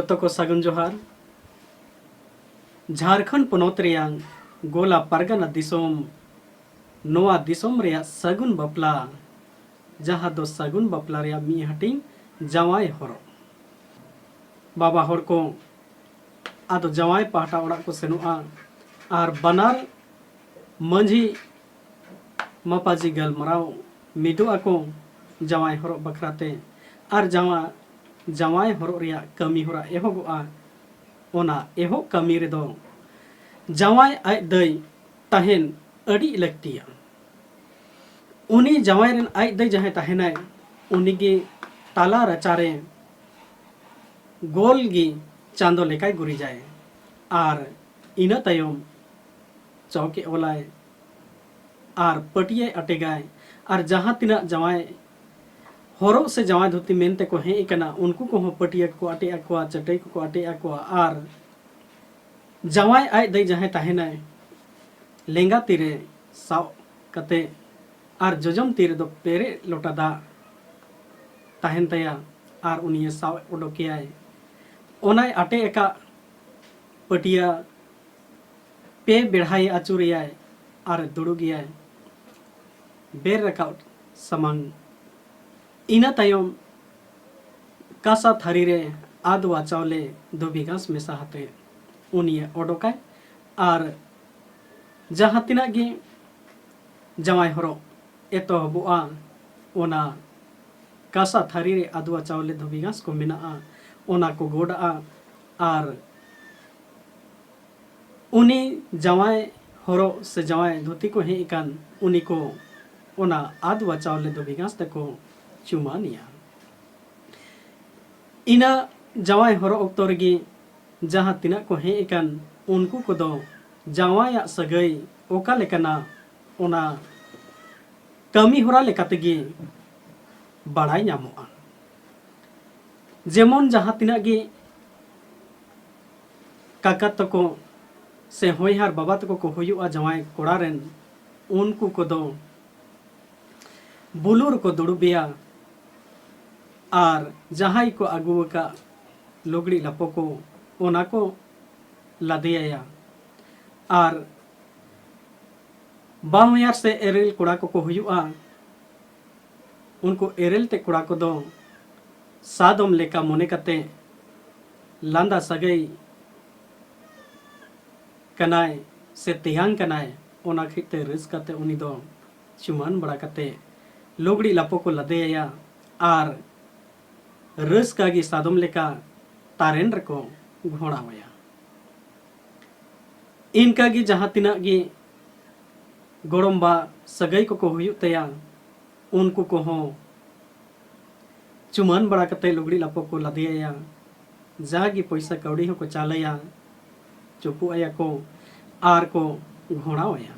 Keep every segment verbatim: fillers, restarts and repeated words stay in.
ᱛᱚᱠᱚ ᱥᱟᱹᱜᱩᱱ ᱡᱚᱦᱟᱨ᱾ ᱡᱷᱟᱲᱠᱷᱚᱸᱰ ᱯᱚᱱᱚᱛ ᱨᱮᱭᱟᱝ ᱜᱳᱞᱟ ᱯᱟᱨᱜᱟᱱᱟ ᱫᱤᱥᱚᱢ, ᱱᱚᱣᱟ ᱫᱤᱥᱚᱢ ᱨᱮᱭᱟᱜ ᱥᱟᱹᱜᱩᱱ ᱵᱟᱯᱞᱟ, ᱡᱟᱦᱟᱸ ᱫᱚ ᱥᱟᱹᱜᱩᱱ ᱵᱟᱯᱞᱟ ᱨᱮᱭᱟᱜ ᱢᱤᱫ ᱦᱟᱹᱴᱤᱧ ᱡᱟᱶᱟᱭ ᱦᱚᱨᱚᱜ᱾ ᱵᱟᱵᱟ ᱦᱚᱲ ᱠᱚ ᱟᱫᱚ ᱡᱟᱶᱟᱭ ᱯᱟᱦᱴᱟ ᱚᱲᱟᱜ ᱠᱚ ᱥᱮᱱᱚᱜᱼᱟ ᱟᱨ ᱵᱟᱱᱟᱨ ᱢᱟᱹᱡᱷᱤ ᱢᱟᱯᱟᱡᱤ ᱜᱟᱞᱢᱟᱨᱟᱣ ᱢᱤᱫᱚᱜ ᱟᱠᱚ ᱡᱟᱶᱟᱭ ᱦᱚᱨᱚᱜ ᱵᱟᱠᱷᱨᱟ ᱛᱮ᱾ ᱟᱨ ᱡᱟᱶᱟ-, ᱡᱟᱶᱟᱭ ᱦᱚᱨᱚᱜ ᱨᱮᱭᱟᱜ ᱠᱟᱹᱢᱤ ᱦᱚᱨᱟ ᱮᱦᱚᱵᱚᱜᱼᱟ᱾ ᱚᱱᱟ ᱮᱦᱚᱵ ᱠᱟᱹᱢᱤ ᱨᱮᱫᱚ ᱡᱟᱶᱟᱭ ᱟᱡ ᱫᱟᱹᱭ ᱛᱟᱦᱮᱱ ᱟᱹᱰᱤ ᱞᱟᱹᱠᱛᱤᱭᱟ᱾ ᱩᱱᱤ ᱡᱟᱶᱟᱭ ᱨᱮᱱ ᱟᱡ ᱫᱟᱹᱭ ᱡᱟᱦᱟᱸᱭ ᱛᱟᱦᱮᱱᱟᱭ, ᱩᱱᱤᱜᱮ ᱛᱟᱞᱟ ᱨᱟᱪᱟᱨᱮ ᱜᱳᱞ ᱜᱮ ᱪᱟᱸᱫᱚ ᱞᱮᱠᱟᱭ ᱜᱩᱨᱤᱡᱟᱭ᱾ ᱟᱨ ᱤᱱᱟᱹ ᱛᱟᱭᱚᱢ ᱪᱚᱠᱮ ᱚᱞᱟᱭ ᱟᱨ ᱯᱟᱹᱴᱭᱟᱹᱭ ᱟᱴᱮᱜᱟᱭ᱾ ᱟᱨ ᱡᱟᱦᱟᱸ ᱛᱤᱱᱟᱹᱜ ᱡᱟᱶᱟᱭ ᱦᱚᱨᱚᱜ ᱥᱮ ᱡᱟᱶᱟᱭ ᱫᱷᱩᱛᱤ ᱢᱮᱱᱛᱮ ᱠᱚ ᱦᱮᱡ ᱟᱠᱟᱱᱟ, ᱩᱱᱠᱩ ᱠᱚᱦᱚᱸ ᱯᱟᱹᱴᱭᱟᱹ ᱠᱚᱠᱚ ᱟᱴᱮᱡ ᱟᱠᱚᱣᱟ, ᱪᱟᱹᱴᱟᱹᱭ ᱠᱚᱠᱚ ᱟᱴᱮᱡ ᱟᱠᱚᱣᱟ᱾ ᱟᱨ ᱡᱟᱶᱟᱭ ᱟᱡ ᱫᱟᱹᱭ ᱡᱟᱦᱟᱸᱭ ᱛᱟᱦᱮᱱᱟᱭ, ᱞᱮᱸᱜᱟ ᱛᱤᱨᱮ ᱥᱟᱵ ᱠᱟᱛᱮ ᱟᱨ ᱡᱚᱡᱚᱢ ᱛᱤ ᱨᱮᱫᱚ ᱯᱮᱨᱮᱡ ᱞᱚᱴᱟ ᱫᱟᱜ ᱛᱟᱦᱮᱱ ᱛᱟᱭᱟ᱾ ᱟᱨ ᱩᱱᱤᱭᱮ ᱥᱟᱵ ᱚᱰᱚᱠᱮᱭᱟᱭ᱾ ᱚᱱᱟᱭ ᱟᱴᱮᱡ ᱟᱠᱟᱫ ᱯᱟᱹᱴᱭᱟᱹ ᱯᱮ ᱵᱮᱲᱦᱟᱭ ᱟᱹᱪᱩᱨᱮᱭᱟᱭ ᱟᱨ ᱫᱩᱲᱩᱵᱮᱭᱟᱭ ᱵᱮᱨ ᱨᱟᱠᱟᱵ ᱥᱟᱢᱟᱝ᱾ ᱤᱱᱟᱹ ᱛᱟᱭᱚᱢ ᱠᱟᱸᱥᱟ ᱛᱷᱟᱹᱨᱤ ᱨᱮ ᱟᱫᱣᱟ ᱪᱟᱣᱞᱮ ᱫᱷᱩᱵᱤ ᱜᱷᱟᱸᱥ ᱢᱮᱥᱟ ᱟᱛᱮ ᱩᱱᱤᱭᱮ ᱚᱰᱚᱠᱟᱭ᱾ ᱟᱨ ᱡᱟᱦᱟᱸ ᱛᱤᱱᱟᱹᱜ ᱜᱮ ᱡᱟᱶᱟᱭ ᱦᱚᱨᱚᱜ ᱮᱛᱚᱦᱚᱵᱚᱜᱼᱟ, ᱚᱱᱟ ᱠᱟᱸᱥᱟ ᱛᱷᱟᱹᱨᱤ ᱨᱮ ᱟᱫᱣᱟ ᱪᱟᱣᱞᱮ ᱫᱷᱩᱵᱤ ᱜᱷᱟᱸᱥ ᱠᱚ ᱢᱮᱱᱟᱜᱼᱟ, ᱚᱱᱟ ᱠᱚ ᱜᱚᱰᱟᱜᱼᱟ᱾ ᱟᱨ ᱩᱱᱤ ᱡᱟᱶᱟᱭ ᱦᱚᱨᱚᱜ ᱥᱮ ᱡᱟᱶᱟᱭ ᱫᱷᱩᱛᱤ ᱠᱚ ᱦᱮᱡ ᱟᱠᱟᱱ, ᱩᱱᱤ ᱠᱚ ᱚᱱᱟ ᱟᱫᱣᱟ ᱪᱟᱣᱞᱮ ᱫᱷᱩᱵᱤ ᱜᱷᱟᱸᱥ ᱛᱮᱠᱚ ᱪᱩᱢᱟᱱᱮᱭᱟ᱾ ᱤᱱᱟᱹ ᱡᱟᱶᱟᱭ ᱦᱚᱨᱚᱜ ᱚᱠᱛᱚ ᱨᱮᱜᱮ ᱡᱟᱦᱟᱸ ᱛᱤᱱᱟᱹᱜ ᱠᱚ ᱦᱮᱡ ᱟᱠᱟᱱ, ᱩᱱᱠᱩ ᱠᱚᱫᱚ ᱡᱟᱶᱟᱭᱟᱜ ᱥᱟᱹᱜᱟᱹᱭ ᱚᱠᱟ ᱞᱮᱠᱟᱱᱟ, ᱚᱱᱟ ᱠᱟᱹᱢᱤ ᱦᱚᱨᱟ ᱞᱮᱠᱟ ᱛᱮᱜᱮ ᱵᱟᱲᱟᱭ ᱧᱟᱢᱚᱜᱼᱟ᱾ ᱡᱮᱢᱚᱱ ᱡᱟᱦᱟᱸ ᱛᱤᱱᱟᱹᱜ ᱜᱮ ᱠᱟᱠᱟ ᱛᱟᱠᱚ ᱥᱮ ᱦᱚᱧᱦᱟᱨ ᱵᱟᱵᱟ ᱛᱟᱠᱚ ᱠᱚ ᱦᱩᱭᱩᱜᱼᱟ ᱡᱟᱶᱟᱭ ᱠᱚᱲᱟ ᱨᱮᱱ, ᱩᱱᱠᱩ ᱠᱚᱫᱚ ᱵᱩᱞᱩᱨ ᱠᱚ ᱫᱩᱲᱩᱵᱮᱭᱟ᱾ ᱟᱨ ᱡᱟᱦᱟᱸᱭ ᱠᱚ ᱟᱹᱜᱩ ᱟᱠᱟᱫ ᱞᱩᱜᱽᱲᱤ ᱞᱟᱯᱚ ᱠᱚ, ᱚᱱᱟ ᱠᱚ ᱞᱟᱫᱮᱭᱟᱭᱟ᱾ ᱟᱨ ᱵᱟᱦᱚᱧᱦᱟᱨ ᱥᱮ ᱮᱨᱮᱞ ᱠᱚᱲᱟ ᱠᱚᱠᱚ ᱦᱩᱭᱩᱜᱼᱟ, ᱩᱱᱠᱩ ᱮᱨᱮᱞ ᱛᱮ ᱠᱚᱲᱟ ᱠᱚᱫᱚ ᱥᱟᱫᱚᱢ ᱞᱮᱠᱟ ᱢᱚᱱᱮ ᱠᱟᱛᱮ ᱞᱟᱸᱫᱟ ᱥᱟᱹᱜᱟᱹᱭ ᱠᱟᱱᱟᱭ ᱥᱮ ᱛᱮᱭᱟᱝ ᱠᱟᱱᱟᱭ, ᱚᱱᱟ ᱠᱷᱟᱹᱛᱤᱨ ᱛᱮ ᱨᱟᱹᱥᱠᱟᱹ ᱛᱮ ᱩᱱᱤ ᱫᱚ ᱪᱩᱢᱟᱹᱱ ᱵᱟᱲᱟ ᱠᱟᱛᱮ ᱞᱩᱜᱽᱲᱤ ᱞᱟᱯᱚ ᱠᱚ ᱞᱟᱫᱮᱭᱟᱭᱟ ᱟᱨ ᱨᱟᱹᱥᱠᱟᱹ ᱜᱮ ᱥᱟᱫᱚᱢ ᱞᱮᱠᱟ ᱛᱟᱨᱮᱱ ᱨᱮᱠᱚ ᱜᱷᱚᱲᱟᱣᱟᱭᱟ᱾ ᱤᱱᱠᱟᱹ ᱜᱮ ᱡᱟᱦᱟᱸ ᱛᱤᱱᱟᱹᱜ ᱜᱮ ᱜᱚᱲᱚᱢᱵᱟ ᱥᱟᱹᱜᱟᱹᱭ ᱠᱚᱠᱚ ᱦᱩᱭᱩᱜ ᱛᱟᱭᱟ, ᱩᱱᱠᱩ ᱠᱚᱦᱚᱸ ᱪᱩᱢᱟᱹᱱ ᱵᱟᱲᱟ ᱠᱟᱛᱮ ᱞᱩᱜᱽᱲᱤ ᱞᱟᱯᱚ ᱠᱚ ᱞᱟᱫᱮᱭᱟᱭᱟ, ᱡᱟᱜᱮ ᱯᱚᱭᱥᱟ ᱠᱟᱹᱣᱰᱤ ᱦᱚᱸᱠᱚ ᱪᱟᱞᱟᱭᱟ, ᱪᱩᱯᱩᱜ ᱟᱭᱟ ᱠᱚ ᱟᱨ ᱠᱚ ᱜᱷᱚᱲᱟᱣ ᱟᱭᱟ᱾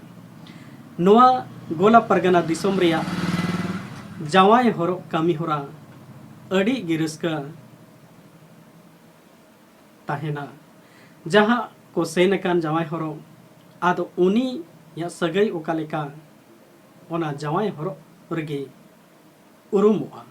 ᱱᱚᱣᱟ ᱜᱳᱞᱟ ᱯᱟᱨᱜᱟᱱᱟ ᱫᱤᱥᱚᱢ ᱨᱮᱭᱟᱜ ᱡᱟᱶᱟᱭ ᱦᱚᱨᱚᱜ ᱠᱟᱹᱢᱤ ᱦᱚᱨᱟ ᱟᱹᱰᱤ ᱜᱮ ᱨᱟᱹᱥᱠᱟᱹ ᱛᱟᱦᱮᱱᱟ᱾ ᱡᱟᱦᱟᱸ ᱠᱚ ᱥᱮᱱ ᱟᱠᱟᱱ ᱡᱟᱶᱟᱭ ᱦᱚᱨᱚᱜ, ᱟᱫᱚ ᱩᱱᱤᱭᱟᱜ ᱥᱟᱹᱜᱟᱹᱭ ᱚᱠᱟ ᱞᱮᱠᱟ, ᱚᱱᱟ ᱡᱟᱶᱟᱭ ᱦᱚᱨᱚᱜ ᱨᱮᱜᱮ ᱩᱨᱩᱢᱚᱜᱼᱟ᱾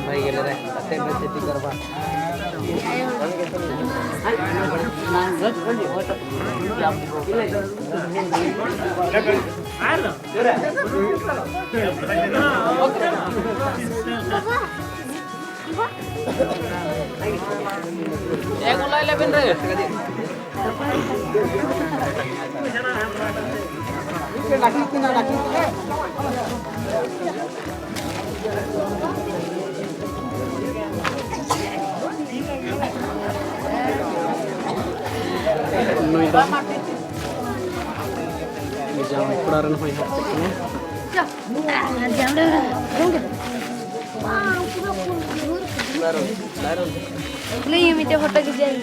ᱵᱷᱟᱹᱜᱤ ᱜᱮ ᱞᱟᱹᱭ ᱨᱮ, ᱠᱟᱛᱮ ᱵᱮᱥ ᱪᱮᱫ ᱠᱟᱨᱵᱟᱨ᱾ ᱮ ᱜᱩᱞᱟᱭ ᱞᱮᱵᱮᱱ ᱨᱮ᱾ ᱱᱩᱭ ᱫᱚ ᱡᱟᱶᱟᱭ ᱠᱚᱲᱟ ᱨᱮᱱ ᱦᱚᱧᱦᱟᱨ ᱛᱮᱫ ᱠᱟᱱᱟᱭ᱾ ᱞᱟᱹᱭ ᱢᱤᱫᱴᱮᱡ ᱯᱷᱳᱴᱳ ᱠᱷᱤᱪᱟᱹᱣ᱾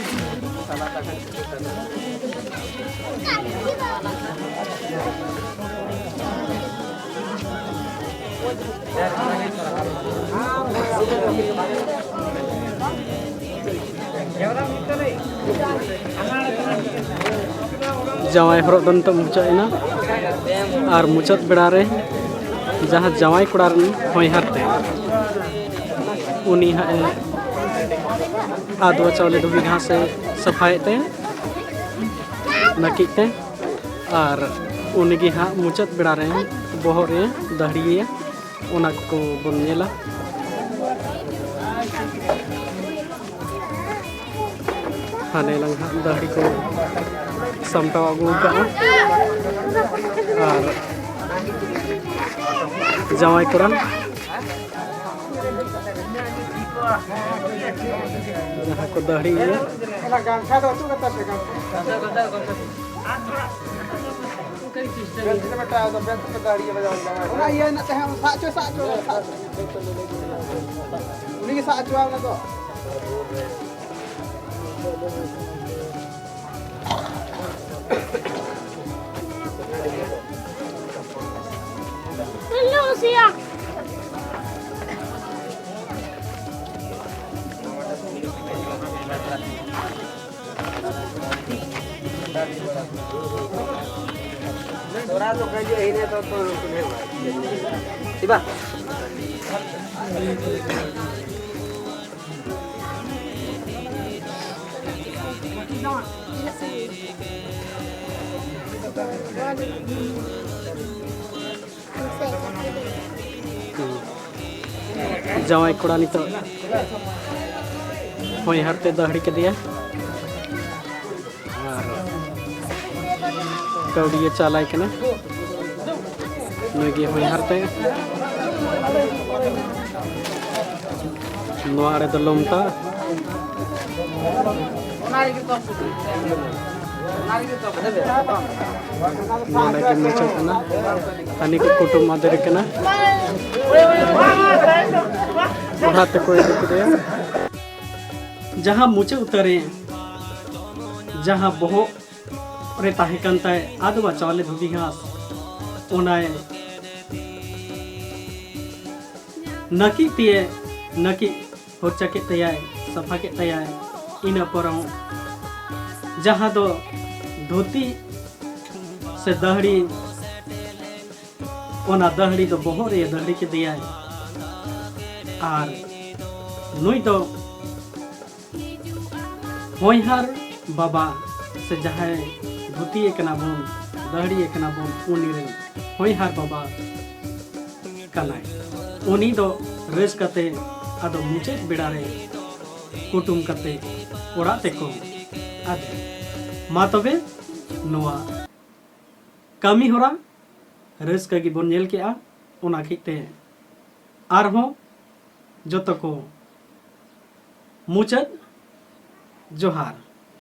ᱡᱟᱶᱟᱭ ᱦᱚᱨᱚᱜ ᱫᱚ ᱱᱤᱛᱚᱜ ᱢᱩᱪᱟᱹᱫ ᱮᱱᱟ, ᱟᱨ ᱢᱩᱪᱟᱹᱫ ᱵᱮᱲᱟ ᱨᱮ ᱡᱟᱦᱟᱸ ᱡᱟᱶᱟᱭ ᱠᱚᱲᱟ ᱨᱮᱱ ᱦᱚᱧᱦᱟᱨ ᱛᱮ, ᱩᱱᱤ ᱦᱟᱸᱜ ᱮ ᱟᱫᱽᱣᱟ ᱪᱟᱣᱞᱮ ᱫᱷᱩᱵᱤ ᱜᱷᱟᱥ ᱮ ᱥᱟᱯᱷᱟᱭᱮᱫ ᱛᱮ, ᱱᱟᱹᱠᱤᱡ ᱛᱮ, ᱟᱨ ᱩᱱᱤᱜᱮ ᱦᱟᱸᱜ ᱢᱩᱪᱟᱹᱫ ᱵᱮᱲᱟ ᱨᱮ ᱵᱚᱦᱚᱜ ᱨᱮ ᱫᱟᱹᱦᱲᱤᱭᱮᱭᱟ, ᱚᱱᱟ ᱠᱚᱵᱚᱱ ᱧᱮᱞᱟ᱾ ᱦᱟᱸᱰᱮ ᱞᱟᱝ ᱦᱟᱸᱜ ᱫᱟᱹᱦᱲᱤ ᱠᱚ ᱥᱟᱢᱴᱟᱣ ᱟᱹᱜᱩ ᱠᱟᱜᱼᱟ, ᱟᱨ ᱡᱟᱶᱟᱭ ᱠᱚᱲᱟ ᱡᱟᱦᱟᱸ ᱠᱚ ᱫᱟᱹᱦᱲᱤᱭᱮᱭᱟ᱾ ᱚᱱᱟ ᱜᱟᱢᱪᱷᱟ ᱫᱚ ᱚᱪᱚᱜ ᱠᱟᱛᱟ ᱯᱮ, ᱜᱟᱢᱪᱷᱟ᱾ ᱵᱮᱞᱴ ᱨᱮ ᱵᱮᱴᱟ, ᱟᱫᱚ ᱵᱮᱞᱴ ᱨᱮ ᱫᱟᱹᱦᱲᱤᱭᱮ ᱵᱟᱡᱟᱣ ᱮᱫᱟ᱾ ᱚᱱᱟ ᱤᱭᱟᱹ ᱦᱮᱱᱟᱜ ᱛᱟᱦᱮᱸᱫ, ᱥᱟᱵ ᱦᱚᱪᱚ, ᱥᱟᱵ ᱦᱚᱪᱚ, ᱥᱟᱵ ᱦᱚᱪᱚ᱾ ᱩᱱᱤ ᱜᱮ ᱥᱟᱵ ᱦᱚᱪᱚᱣᱟᱭ ᱚᱱᱟ ᱫᱚ᱾ ᱥᱤᱵᱟ᱾ ᱡᱟᱶᱟᱭ ᱠᱚᱲᱟ ᱱᱤᱛᱚᱜ ᱦᱚᱧᱦᱟᱨ ᱛᱮ ᱫᱟᱹᱦᱲᱤ ᱠᱮᱫᱮᱭᱟ ᱟᱨ ᱠᱟᱹᱣᱰᱤᱭᱮ ᱪᱟᱞᱟᱭ ᱠᱟᱱᱟ᱾ ᱱᱩᱭ ᱜᱮ ᱦᱚᱧᱦᱟᱨ ᱛᱮ᱾ ᱱᱚᱣᱟ ᱟᱲᱮ ᱫᱚ ᱞᱚᱢᱛᱟ᱾ ᱱᱚᱰᱮ ᱜᱮ ᱢᱩᱪᱟᱹᱫ ᱮᱱᱟ᱾ ᱦᱟᱹᱱᱤ ᱠᱚ ᱠᱩᱴᱩᱢ ᱟᱫᱮᱨ ᱠᱟᱱᱟ᱾ ᱚᱲᱟᱜ ᱛᱮᱠᱚ ᱤᱫᱤ ᱠᱮᱫᱮᱭᱟ᱾ ᱡᱟᱦᱟᱸ ᱢᱩᱪᱟᱹᱫ ᱩᱛᱟᱹᱨ ᱨᱮ ᱡᱟᱦᱟᱸ ᱵᱚᱦᱚᱜ ᱨᱮ ᱛᱟᱦᱮᱸ ᱠᱟᱱ ᱛᱟᱭ ᱟᱫᱽᱣᱟ ᱪᱟᱣᱞᱮ ᱫᱷᱩᱵᱤ ᱜᱷᱟᱥ, ᱚᱱᱟᱭ ᱱᱟᱹᱠᱤᱡ ᱛᱮ ᱱᱟᱹᱠᱤᱡ ᱯᱷᱚᱨᱪᱟ ᱠᱮᱫ ᱛᱟᱭᱟᱭ, ᱥᱟᱯᱷᱟ ᱠᱮᱫ ᱛᱟᱭᱟᱭ᱾ ᱤᱱᱟᱹ ᱯᱚᱨᱮ ᱡᱟᱦᱟᱸ ᱫᱚ ᱫᱷᱩᱛᱤ ᱥᱮ ᱫᱟᱹᱦᱲᱤ, ᱚᱱᱟ ᱫᱟᱹᱦᱲᱤ ᱫᱚ ᱵᱚᱦᱚᱜ ᱨᱮ ᱫᱟᱹᱦᱲᱤ ᱠᱮᱫᱮᱭᱟᱭ᱾ ᱟᱨ ᱱᱩᱭ ᱫᱚ ᱦᱚᱧᱦᱟᱨ ᱵᱟᱵᱟ ᱥᱮ ᱡᱟᱦᱟᱸᱭ ᱫᱷᱩᱛᱤᱭᱮ ᱠᱟᱱᱟ ᱵᱚᱱ, ᱫᱟᱹᱦᱲᱤᱭᱮ ᱠᱟᱱᱟ ᱵᱚᱱ, ᱩᱱᱤ ᱨᱮᱱ ᱦᱚᱧᱦᱟᱨ ᱵᱟᱵᱟ ᱠᱟᱱᱟᱭ᱾ ᱩᱱᱤ ᱫᱚ ᱨᱟᱹᱥᱠᱟᱹ ᱛᱮ ᱟᱫᱚ ᱢᱩᱪᱟᱹᱫ ᱵᱮᱲᱟ ᱨᱮ ᱠᱩᱴᱩᱢ ᱠᱟᱛᱮ ᱚᱲᱟᱜ ᱛᱮᱠᱚ ᱟᱫᱮ᱾ ᱢᱟ ᱛᱚᱵᱮ ᱱᱚᱣᱟ ᱠᱟᱹᱢᱤ ᱦᱚᱨᱟ ᱨᱟᱹᱥᱠᱟᱹ ᱜᱮᱵᱚᱱ ᱧᱮᱞ ᱠᱮᱜᱼᱟ᱾ ᱚᱱᱟ ᱠᱷᱟᱹᱛᱤᱨ ᱛᱮ ᱟᱨᱦᱚᱸ ᱡᱚᱛᱚ ᱠᱚ ᱢᱩᱪᱟᱹᱫ ᱡᱚᱦᱟᱨ᱾